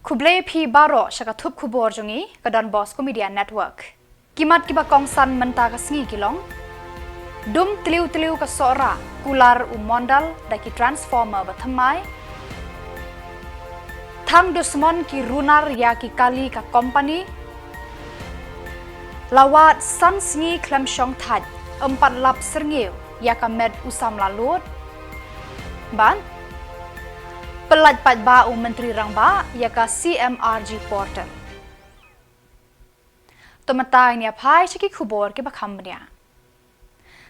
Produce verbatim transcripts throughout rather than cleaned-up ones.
Khublei phi baroh sha ka thup khubor jong ngi ka Don Bosco Media Network. Ki mat kiba kongsan mynta ka sngi ki long: Dum tliw tliw ka Sohra, kular u Mondal da ki transformer ba thymmai. Thang dusmon ki runar ïa ki kali ka company. La wad san sngi khlem shong thait, ym pat lap syrngiew ïa ka met u samla lud. Bad pyllait paidbah u Myntri Rangbah ïa ka C M R G portal. To mynta ngin ïa phai sha ki khubor kiba kham bniah.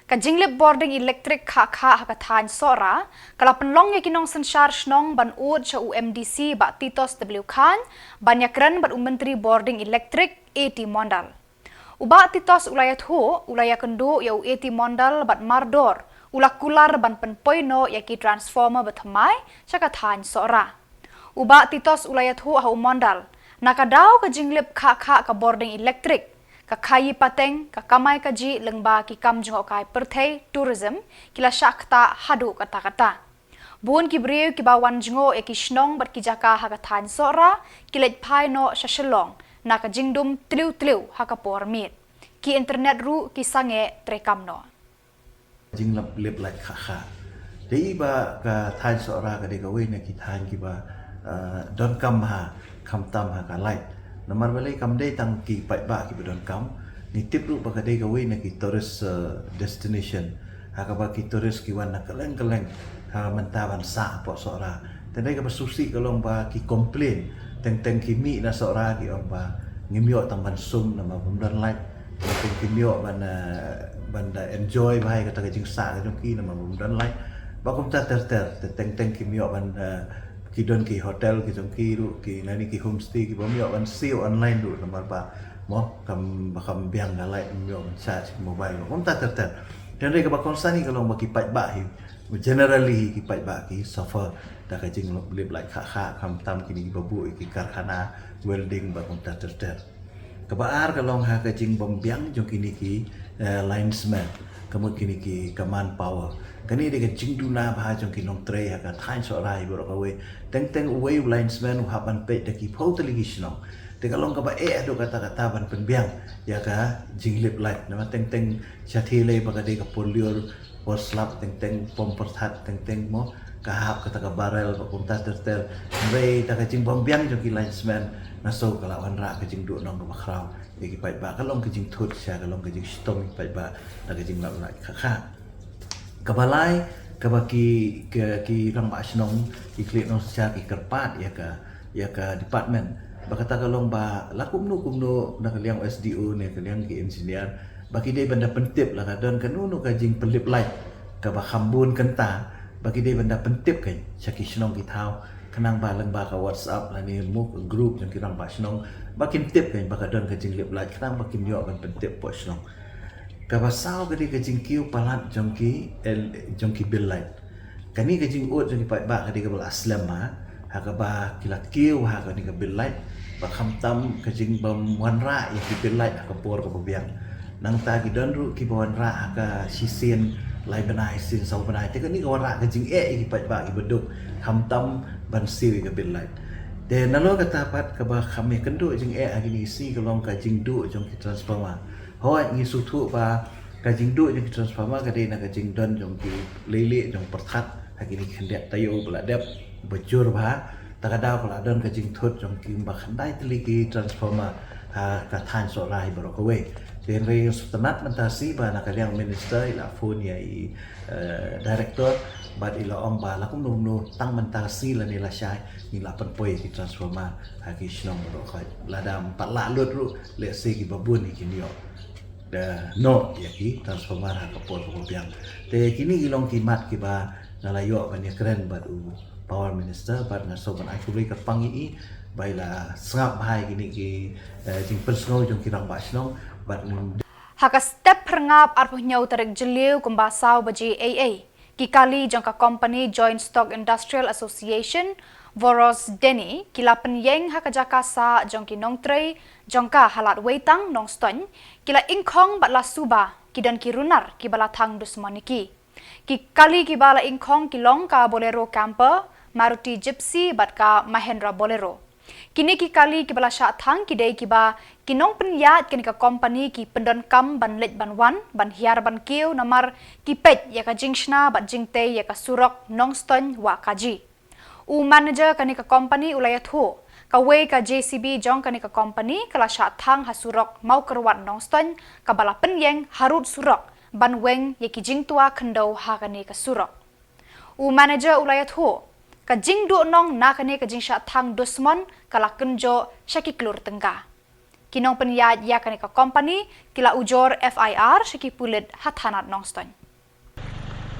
Ka jinglip bording elektrik khah khah ha ka thaiñ Sohra ka la pynlong ïa ki nongsynshar shnong ban ud sha u M D C Bah Titos W Chyne ban ïakren bad u Myntri Bording Elektrik A T Mondal. U Bah Titos u la ïathuh, u la ïakynduh ïa u A T Mondal bad mardor u la kular ban pynpoi noh ïa ki transformer ba thymmai sha ka thaiñ Sohra. U Bah Titos u la ïathuh ha u Mondal, na ka daw ka jinglip khah khah ka bording elektrik, ka khaïi pateng, ka kamai kajih lyngba ki kam jngohkai pyrthei, tourism, ki la shah ktah haduh katta katta. Bun ki briew kiba wan jngoh ïa ki shnong bad ki jaka ha ka thaiñ Sohra ki leit phai noh sha Shillong na ka jingdum tliw tliw ha ka por miet. Ki internet ruh ki sangeh treikam noh. Jinglip lip light khah khah. Dei ba ka thaiñ Sohra ka dei kawei na ki thaiñ kiba, eh, donkam ha, khamtam ha ka light. Namar balei? Kam dei tang ki paidbah kiba donkam. Ngi tip ruh ba ka dei kawei na ki tourist, eh, destination. Ha kaba ki tourist ki wan na kylleng kylleng ha mynta ban sah hapoh Sohra. Te dei kaba sngewsih ka long ba ki complain. Teng teng ki mih na Sohra ki ong ba ngim ïoh tang ban sum namar bym don light. Teng teng kim ïoh ban, eh, ban da enjoy bha ïa kata ka jingsah ka jong ki namar bym don light. Bad kumta ter ter, te teng teng kim ïoh ban, eh, ki don ki hotel ki jong ki ruh, ki lane ki homestay ki bym ïoh ban siew online ruh namar ba, mo, kam, ba kam biang ka light, bym ïoh ban charge ki mobile. Bad kumta ter ter. Te hynrei kaba kongsan hi ka long ba ki paidbah hi, generally hi ki paidbah ki suffer da ka jinglip light khah khah, khamtam kine kiba buh ïa ki karkhana welding bad kumta ter ter. Kaba ar ka long ha ka jingbymbiang jong kine ki, eh, linesman, ka mut kine ki, ka manpower. Kane dei ka jingduna bha jong ki nongtrei ha ka thaiñ Sohra hi baroh kawei. Teng teng uwei u linesman u hap ban peit da ki phew tylli ki shnong. Te ka long kaba eh haduh katta katta ban pynbiang ïa ka jinglip light. Namar teng teng shatei lei ba ka dei ka por lyiur, por slap, teng teng pom pyrthat, teng teng, mo, ka hap kata ka barrel bad kumta ter ter. Hynrei da ka jingbymbiang jong ki linesman, nga sngew ka la wanrah ka jingduh nong kaba khraw ïa ki paidbah. Ka long ka jingthut sha, ka long ka jingshitom ïa ki paidbah da ka jinglap light khah khah. Kaba lai, kaba ki, ki, ki rangbah shnong, ki khlieh nongsynshar ki kyrpad ïa ka, ïa ka department. Ba kata ka long ba la kumno kumno na ka liang S D O ne ka liang ki engineer, ba ki dei ban da pyntip lada don kano kano ka jingpynlip light kaba kham bun kynta, ba ki dei ban da pyntip kein sha ki shnong ki thaw, khnang ba lyngba ka WhatsApp lane mo ka group jong ki rangbah shnong, ba kin tip kein ba ka don ka jinglip light, khnang ba kin ïoh ban pyntip hapoh shnong. Kaba saw ka dei ka jingkiew palat jong ki, el, jong ki bill light. Kane ka jingud jong ki paidbah ka dei kaba la slem, ha, ha kaba ki la kiew ha kane ka bill light, ba khamtam ka jingbym wanrah ïa ki bill light ha ka por kaba biang. Nangta ki don ruh kiba wanrah ha ka shisien lai bnai, shisien saw bnai. Te kane ka wanrah ka jingeh ïa ki paidbah kiba duk, khamtam ban siew ïa ka bill light. Te nalor kata pat kaba kham ïakynduh jingeh ha kine ki sngi ka long ka jingduh jong ki transformer. Hooid, ngi sngewthuh ba ka jingduh jong ki transformer ka dei na ka jingdon jong ki leilieh jong pyrthat ha kine ki khyndiat taïew ba la dep, ba jur bha. Ta ka daw ka la don ka jingthut jong ki ba khyndai tylli ki transformer ha ka thaiñ Sohra hi baroh kawei. Te hynrei sngewtynnat mynta shi ba na ka liang minister i la phone ïa i, eh, director, bad i la ong ba la kumno kumno tang mynta shi lane lashai ngin la pynpoi ki transformer ha ki shnong baroh kawei. Lada ym pat lah lut ruh, lehse kiba bun hi kin ïoh da noh ïa ki transformer ha ka por kaba biang. Te kine ki long ki mat kiba nga la ïoh ban ïakren bad u Power Minister, bad nga sngew ban ai khublei kyrpang ïa i ba i la sngap bha ïa kine ki, eh, jingpynsngew jong ki rangbah shnong, bad ngin Ha ka step phyrngap arphew hynñiew tarik Jylliew kumba saw baje eiei, ki kali jong ka kompani Joint Stock Industrial Association, Voros Deni, ki la pynïeng ha ka jaka sah jong ki nongtrei jong ka ha Ladweitang, Nongstoiñ, ki la ingkhong bad la suba ki don ki runar kiba la thang dusmon ïa ki. Ki kali kiba la ingkhong ki long ka Bolero Camper, Maruti Gypsy bad ka Mahindra Bolero. Kine ki kali kiba la shah thang ki dei kiba ki nongpynïaid kane ka company ki pyndonkam ban leit ban wan, ban hiar ban kiew namar ki peit ïa ka jingshna bad jingtei ïa ka surok Nongstoiñ Wahkaji. U manager kane ka company u la ïathuh, kawei ka J C B jong kane ka company ka la shah thang ha surok Mawkyrwat Nongstoiñ kaba la pynïeng harud surok ban weng ïa ki jingtwa khyndew ha kane ka surok. U manager u la ïathuh, ka jingduhnong na kane ka jingshah thang dusmon ka la kynjoh sha ki klur tyngka. Ki nongpynïaid ïa kane ka company ki la ujor F I R sha ki pulit ha thanat Nongstoiñ.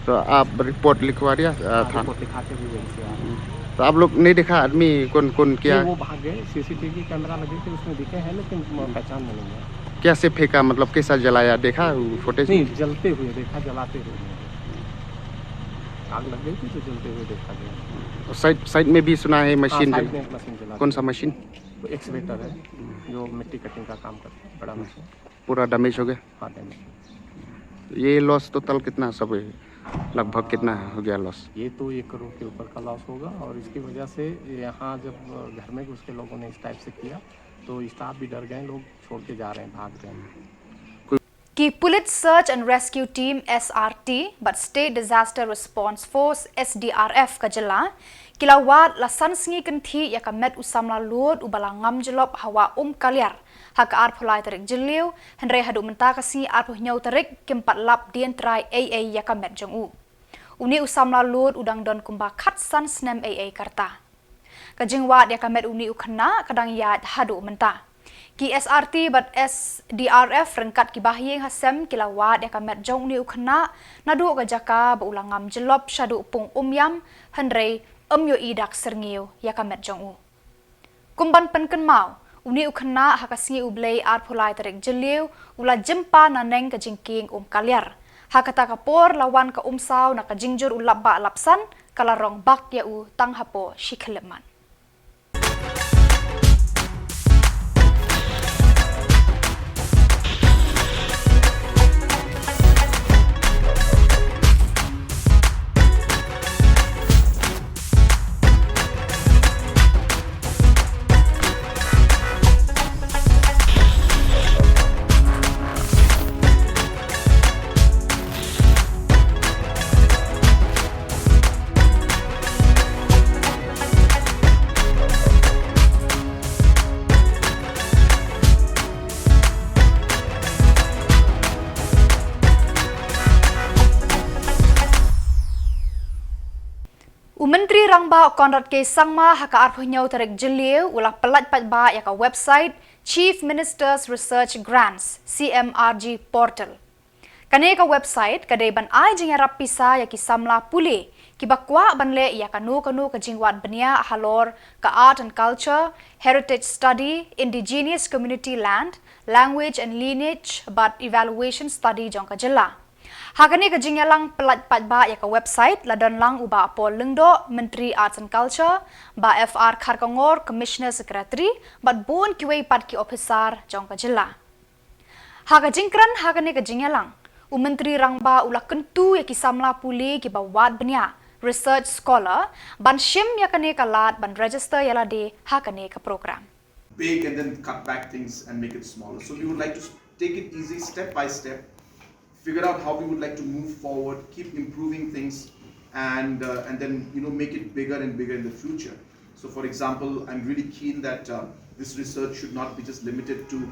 तो आप रिपोर्ट लिखवा दिया अ, हाँ, था रिपोर्ट लिखा के भी वहीं से आए। तो आप लोग नहीं देखा आदमी कौन कौन नहीं, क्या वो भाग गए, सीसीटीवी कैमरा लगे थे, उसमें दिखे हैं, लेकिन पहचान में नहीं है। कैसे फेंका, मतलब कैसा जलाया, देखा फुटेज? नहीं, जलते हुए देखा, जलाते हुए नहीं देखा। आग लग गई थी, तो जलते हुए देखा गया। साइड साइड में भी सुना है हाँ, मशीन साइड जल... में एक मशीन जला कौन दी। सा मशीन? वो एक्सकेवेटर है, जो मिट्टी कटिंग का काम करता है, बड़ा मशीन। पूरा डैमेज हो गया। हाँ, डैमेज। ये लॉस टोटल कितना सब है? लगभग कितना हो गया लॉस? ये तो एक करोड़ के ऊपर का लॉस होगा, और इसकी वजह से यहाँ जब घर में घुस के लोगों ने इस टाइप से किया, तो स्टाफ भी डर गए, लोग छोड़ के जा रहे हैं, भाग रहे हैं। Ki Pulit Search and Rescue Team, S R T, bad State Disaster Response Force, S D R F, ka jylla ki la wad la san sngi kynthih ïa ka met u samla lud uba la ngam jyllop ha Wah Umkaliar ha ka arphew lai tarik Jylliew, hynrei haduh mynta ka sngi arphew hynñiew tarik kim pat lap dien trai ei ei ïa ka met jong u. Une u samla lud u dang don kumba khatsan snem ei ei ka rta. Ka jingwad ïa ka met une u khynnah ka dang ïaid haduh mynta. Ki S R T bad S D R F ryngkat ki bahaïing hasem ki la wad ïa ka met jong une u khynnah naduh ka jaka ba u la ngam jyllop shaduh pung Umïam, hynrei ym ïohi dak syrngiew ïa ka met jong u. Kum ban pynkynmaw, une u khynnah ha ka sngi U Blei arphew lai tarik Jylliew u la jympa naneng ka jingkieng Umkaliar. Ha kata ka por la wan ka umsaw na ka jingjur u lapbah lapsan, ka la rong bak ïa u tang hapoh shi khyllipmat. U Myntri Rangbah Conrad K Sangma ha ka arphew hynñiew tarik Jylliew u la pyllait paidbah ïa ka website Chief Minister's Research Grants, C M R G portal. Kane ka website ka dei ban ai jingïarap pisa ïa ki samla pule kiba kwah ban leh ïa kano kano ka jingwad bniah halor ka art and culture, heritage study, indigenous community land, language and lineage bad evaluation study jong ka jylla. Ha kane ka jingïalang pyllait paidbah ïa ka website la don lang u Bah Paul Lyngdoh, Myntri Arts and Culture, Bah F R Kharkongor, Commissioner Secretary, bad bun kiwei pat ki ophisar jong ka jylla. Ha ka jingkren ha kane ka jingïalang, u Myntri Rangbah u la kyntu ïa ki samla pule kiba wad bniah, research scholar, ban shim ïa kane ka lad ban register ïa lade ha kane ka program. Big and then cut back things and make it smaller. So we would like to take it easy, step by step, figure out how we would like to move forward, keep improving things, and uh, and then you know make it bigger and bigger in the future. So, for example, I'm really keen that uh, this research should not be just limited to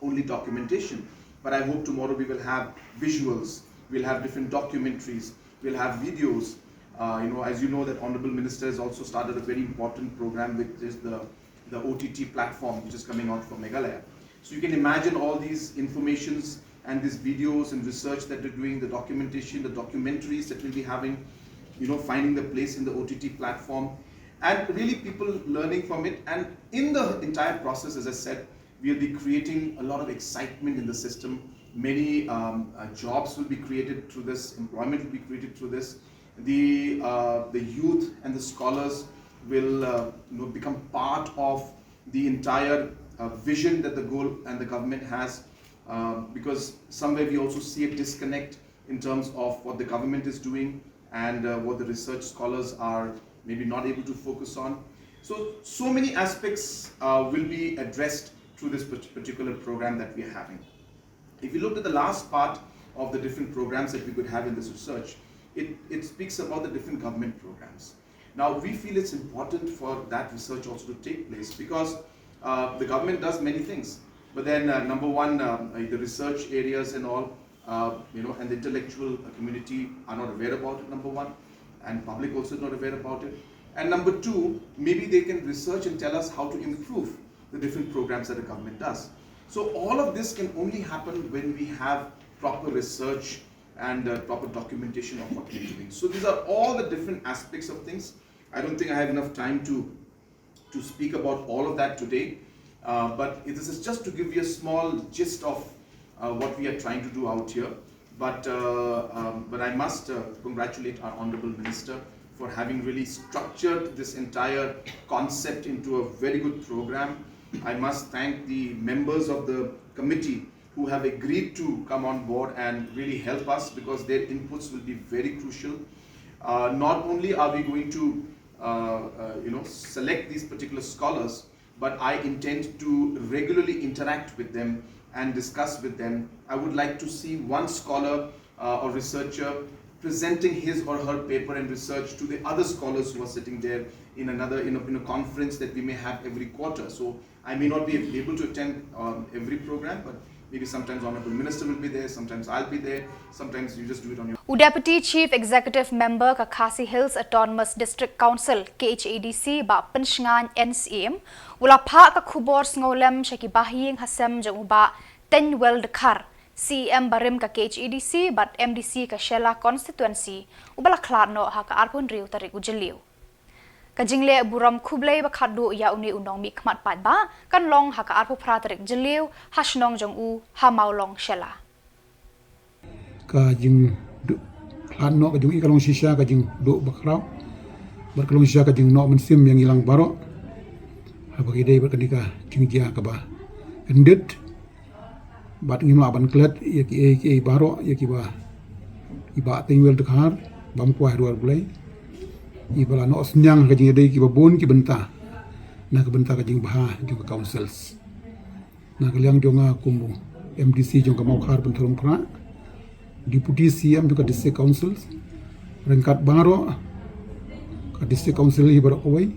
only documentation, but I hope tomorrow we will have visuals, we'll have different documentaries, we'll have videos. Uh, you know, as you know, that Honorable Minister has also started a very important program, which is the the O T T platform which is coming out for Meghalaya. So you can imagine all these informations and these videos and research that we're doing, the documentation, the documentaries that we'll be having, you know, finding the place in the O T T platform, and really people learning from it. And in the entire process, as I said, we'll be creating a lot of excitement in the system. Many um, uh, jobs will be created through this, employment will be created through this. The, uh, the youth and the scholars will uh, you know, become part of the entire uh, vision that the goal and the government has, uh, because somewhere we also see a disconnect in terms of what the government is doing and uh, what the research scholars are maybe not able to focus on. So, so many aspects uh, will be addressed through this part- particular program that we are having. If you looked at the last part of the different programs that we could have in this research, it, it speaks about the different government programs. Now, we feel it's important for that research also to take place because uh, the government does many things. But then, uh, number one, um, uh, the research areas and all, uh, you know, and the intellectual community are not aware about it, number one, and public also is not aware about it. And number two, maybe they can research and tell us how to improve the different programs that the government does. So all of this can only happen when we have proper research and uh, proper documentation of what we're doing. So these are all the different aspects of things. I don't think I have enough time to to speak about all of that today, uh, but this is just to give you a small gist of uh, what we are trying to do out here. But uh, um, but I must uh, congratulate our honourable minister for having really structured this entire concept into a very good program. I must thank the members of the committee who have agreed to come on board and really help us because their inputs will be very crucial. Uh, not only are we going to uh, uh, you know, select these particular scholars, but I intend to regularly interact with them and discuss with them. I would like to see one scholar uh, or researcher presenting his or her paper and research to the other scholars who are sitting there in another in a, in a conference that we may have every quarter. So I may not be able to attend um, every program, but maybe sometimes honorable minister will be there, sometimes I'll be there, sometimes you just do it on your. U Deputy Chief Executive Member ka Khasi Hills Autonomous District Council, K H A D C, Bah Pynshngain N Syiem, u la phah ka khubor sngewlem sha ki bahaïing hasem jong u Bah Teiñwell Dkhar, C E M barim ka K H A D C bad M D C ka Shella Constituency, uba la khlad noh ha ka arphew hynriew tarik u Jylliew. Ka jingleh burom khublei ba khatduh ïa une u nongmihkhmat paidbah kan long ha ka arphew phra tarik Jylliew ha shnong jong u ha Mawlong Shella. Ka jingduh khlad noh ka jong i ka long shisha ka jingduh bakhraw bad ka long shisha ka jingnoh mynsiem ïa ngi lang baroh. Haba ki dei bad kane ka jingjia kaba kyndit. Bad ngim lah ban klet ïa kiei kiei baroh ïa kiba i Bah Teiñwell Dkhar bam kwai ruar Blei. Iba la noh synñiang ha ka jingïadei kiba bun ki bynta na ka bynta ka jingbha jong ka councils. Na ka liang jong nga kum u M D C jong ka Mawkhar Pynthorumkhrah, Deputy C M jong ka District Council, ryngkat baroh ka District Council hi baroh kawei.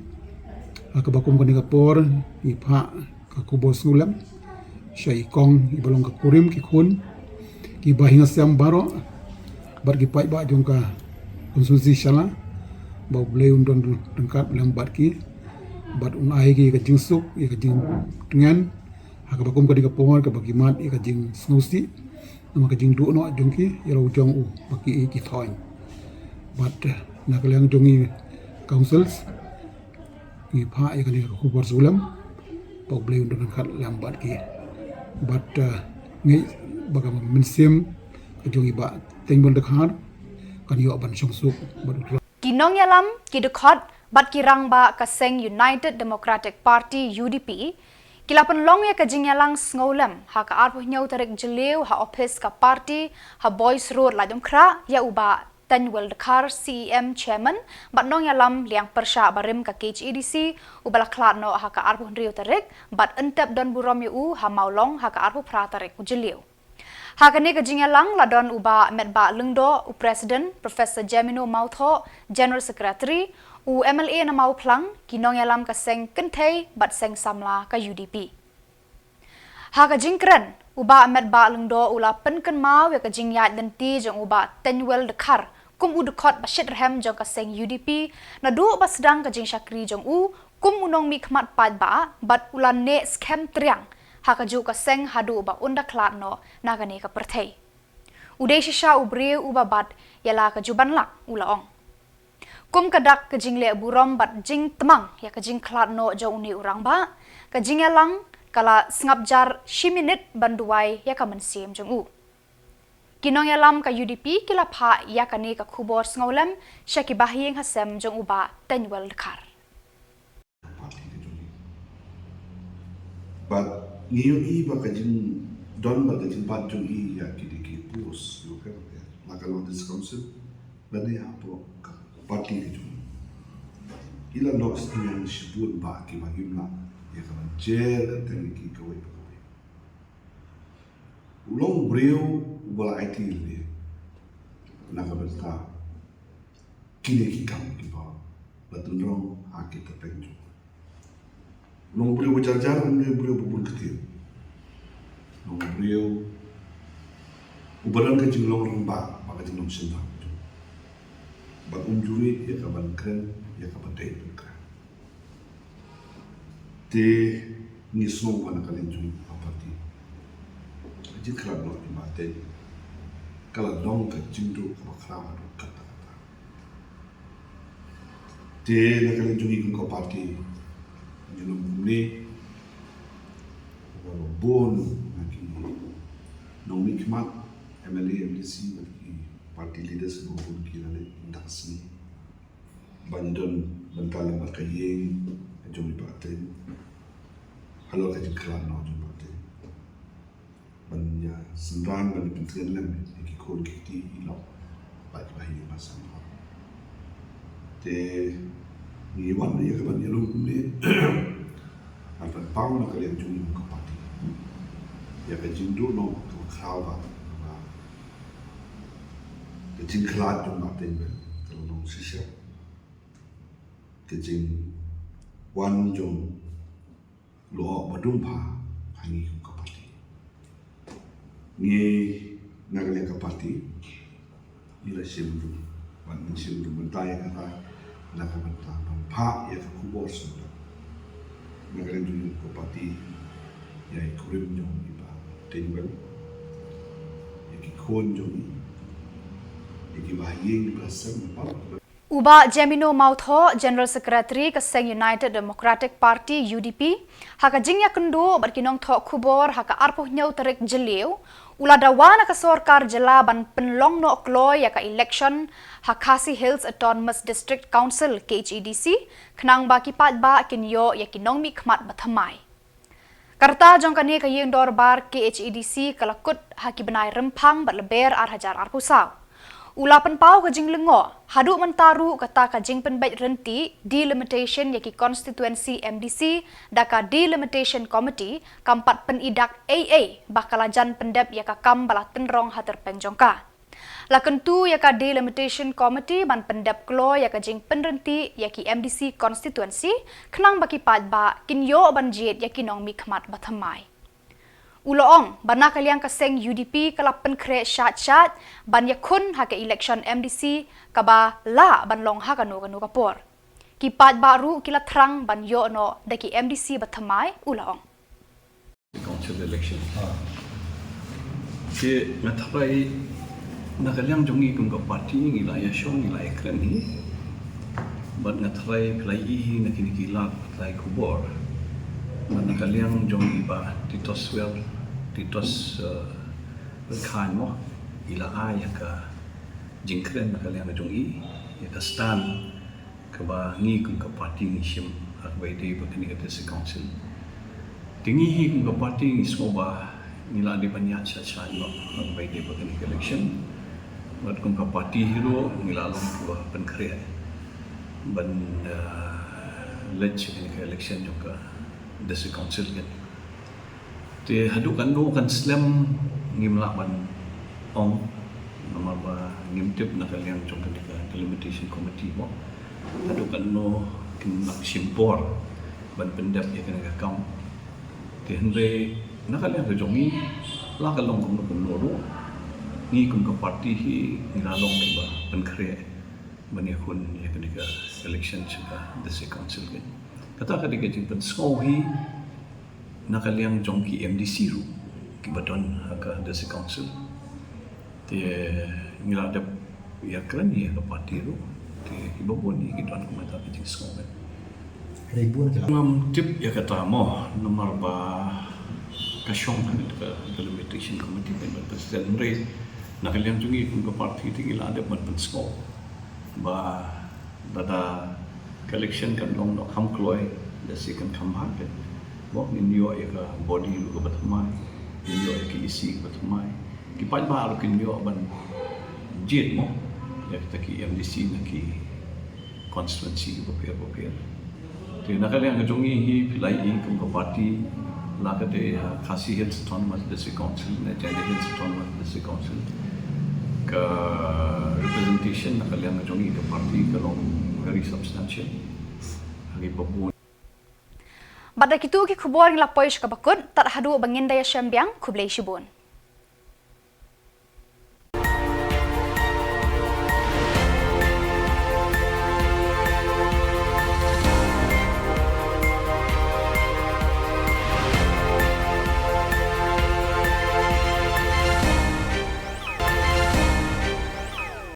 Ha kaba kum kane ka por ngi phah ka khubor sngewlem sha i kong iba long ka kurim ki khun ki bahaïing hasem baroh bad ki paidbah jong ka constituency Shella ba U Blei un don ryngkat lem bad ki bad un ai ki ka jingsuk ïa ka jingtngen ha kaba kum kane ka por kaba ki mad ïa ka jingsngewsih namar ka jingduh noh jong ki ïa la u jong u ba ki ïeit ki thoiñ. Bad eh, na ka liang jong i councils ngi phah ïa kane ka khubor sngewlem ba U Blei un don ryngkat lem bad ki. Bad eh, ngi ba ka mynsiem ka jong i Bah Teiñwell Dkhar kan ïoh ban shongsuk bad u Trai. Ki nongïalam, ki dkhot bad ki rangbah ka seng United Democratic Party, U D P, ki la pynlong ïa ka jingïalang sngewlem ha ka arphew hynñiew tarik Jylliew ha ophis ka party ha Boyce Road, Laitumkhrah, ïa u Bah Teiñwell Dkhar, C E M Chairman, bad nongïalam liang pyrshah barim ka K H A D C, uba la khlad noh ha ka arphew hynriew tarik, bad yn tep don burom ïa u ha Mawlong ha ka arphew phra tarik u Jylliew. Ha kane ka jingïalang la don u Bah Metbah Lyngdoh, u President, Professor Jemino Mawthoh, General Secretary, u M L A na Mawphlang, ki nongïalam ka seng kynthei bad seng samla ka U D P. Ha ka jingkren, u Bah Metbah Lyngdoh u la pynkynmaw ïa ka jingïaid lynti jong u Bah Teiñwell Dkhar kum u dkhot ba shitrhem jong ka seng U D P naduh ba sdang ka jingshakri jong u kum u nongmihkhmat paidbah bad u la neh skhem triang ha kajuh ka seng haduh ba un da khlad noh na kane ka pyrthei. U dei shisha u briew uba bat ïa la ka jubanlak, u la ong. Kum ka dak ka jingleh burom bad jingtmang ïa ka jingkhlad noh jong une u rangbah, ka jingïalang ka la sngap jar shi minit ban duwai ïa ka mynsiem jong u. Ki nongïalam ka U D P ki la phah ïa kane ka khubor sngewlem sha ki bahaïing hasem jong u Bah Teiñwell Dkhar. Party ka jong ngi. Bad ngi ïohi ba ka jingdon bad ka jingbat jong i ïa kine ki post, ïa ka, la ka long district council lane hapoh ka party ka jong ngi. Ki la noh sniang shibun bah kiba ngim lah ïa ka ban jer kyrteng ïa ki kawei pa kawei. U long u briew uba la aiti lade na ka bynta kine ki kam kiba la tynrong ha ki tyrpeng jong u. U long u briew uba jar jar, u long u briew uba bun ktien. U long u briew uba don ka jinglong rangbah bad ka jinglong shynrang. Bad um ju ïeit ïa ka ban kren, ïa ka ban dei ban kren. Te ngi sngew ba na ka liang jong ngi kum ka party, ka jingkhlad noh ïa i Bah Teiñ ka la long ka jingduh kaba khraw haduh katta katta. Te na ka liang jong ngi kum ka party, ngi long kumne, ba bun na ki nongmihkhmat, M L A, M D C bad ki party leaders ba bun ki la leit ynda ka sngi ban don bynta lem bad ka ïing ka jong i Bah Teiñ halor ka jingkhlad noh jong i Bah Teiñ, ban ïa synran, ban ïa pyntngen lem ïa ki khun ki kti, i lok bad kiba ha ïing ba sem. Te ngi wan ïa ka ban ïalum kumne ban pynpaw na ka liang jong ngi kum ka party ïa ka jingduh noh kaba khraw ba, ba ka jingkhlad jong Bah Teiñ Well ka la long shisha ka jingwan jong lyoh ba dum bha ha ngi kum ka party. Ngi na ka liang ka party ngi la shim ruh, ban ngi shim ruh bynta ïa kata na ka bynta ban phah ïa ka khubor sngewbha na ka liang jong ngi kum ka party ïa i kurim jong i Bah Teiñ Well, ïa ki khun jong i, ïa kiba ha ïing kiba ha sem, ïa baroh. U Bah Jemino Mawthoh, General Secretary ka seng United Democratic Party, U D P, ha ka jingïakynduh bad ki nongthoh khubor ha ka arphew hynñiew tarik Jylliew, u la dawa na ka sorkar jylla ban pynlong noh kloi ïa ka election ha Khasi Hills Autonomous District Council, K H A D C, khnang ba ki paidbah kin ïoh ïa ki nongmihkhmat ba thymmai. Ka rta jong kane ka ïing dorbar K H A D C ka la kut ha ki bnai Rymphang bad Lber ar hajar arphew saw. U la pynpaw ka jinglyngngoh, haduh mynta ruh kata ka jingpynbeit rynti delimitation ïa ki constituency M D C da ka Delimitation Committee kam pat pyni dak ei ei ba ka la jan pyndep ïa ka kam ba la tynrong ha tyrpeng jong ka. La kyntu ïa ka Delimitation Committee ban pyndep kloi ïa ka jingpynrynti ïa ki M D C constituency, khnang ba ki paidbah kin ïoh ban jied ïa ki nongmihkhmat ba thymmai. U la ong ba na ka liang ka seng U D P ka la pynkhreh shait shait ban ïakhun ha ka election M D C kaba lah ban long ha kano kano ka por. Ki paidbah ruh ki la thrang ban ïoh noh da ki M D C ba thymmai, u la ong. Council election. Te nga tharai na ka liang jong ngi kum ka party ngi la ïa shong, ngi la ïa kren hi. Bad nga tharai phi la ïohi na kine ki lad, phi la ïa khubor. Bad na ka liang jong i Bah Titoswell, Titos, eh, Rykhain mo, i la ai ïa ka jingkren na ka liang jong i, ïa ka stand kaba ngi kum ka party ngi shim ha kaba ïadei bad kane ka District Council. Te ngi hi kum ka party ngi sngew ba ngi la dei ban ïaid shait shait noh ha kaba ïadei bad kane ka election. Bad kum ka party hi ruh ngi la long kiba pynkhreh ban, eh, leit sha kane ka election jong ka District Council kan. Te haduh katno kan slem ngim lah ban ong, namar ba ngim tip na ka liang jong kane ka Delimitation Committee mo. Haduh katno kin lah shim por ban pyndep ïa kane ka kam. Te hynrei na ka liang ka jong ngi, la ka long kumno kumno ruh, ngi kum ka party hi ngi la long kiba pynkhreh ban ïakhun ïa kane ka election sha ka District Council kan. Kata ka dei ka jingpynsngew hi na ka liang jong ki M D C ruh kiba don ha ka District Council. Te ngi la dep ïakren ïa ka party ruh, te kiba bun hi ki don kumta ka jingsngew kan. Hynrei bun ki la. Ngam tip ïa kata mo, namar ba ka shong ha ka Delimitation Committee ban, ban president, hynrei na ka liang jong ngi kum ka party te ngi la dep ban pynsngew ba lada ka election kan long noh kham kloi, lehse kan kham bha kan. Mo, ngin ïoh ïa ka body ruh kaba thymmai, ngin ïoh ïa ka E C kaba thymmai. Ki paidbah ruh kin ïoh ban jied mo ïa kita ki M D C na ki constituency bapher bapher. Te na ka liang ka jong ngi hi phi la ïohi kum ka party la ka dei ha Khasi Hills Autonomous District Council ne Jaintia Hills Autonomous District Council. Ka representation na ka liang ka jong ngi ka party ka long very substantial. Hari babun. Bad da kitu ki khubor ngi la poi sha kaba kut, tad haduh ba ngin da ïashem biang, khublei shibun.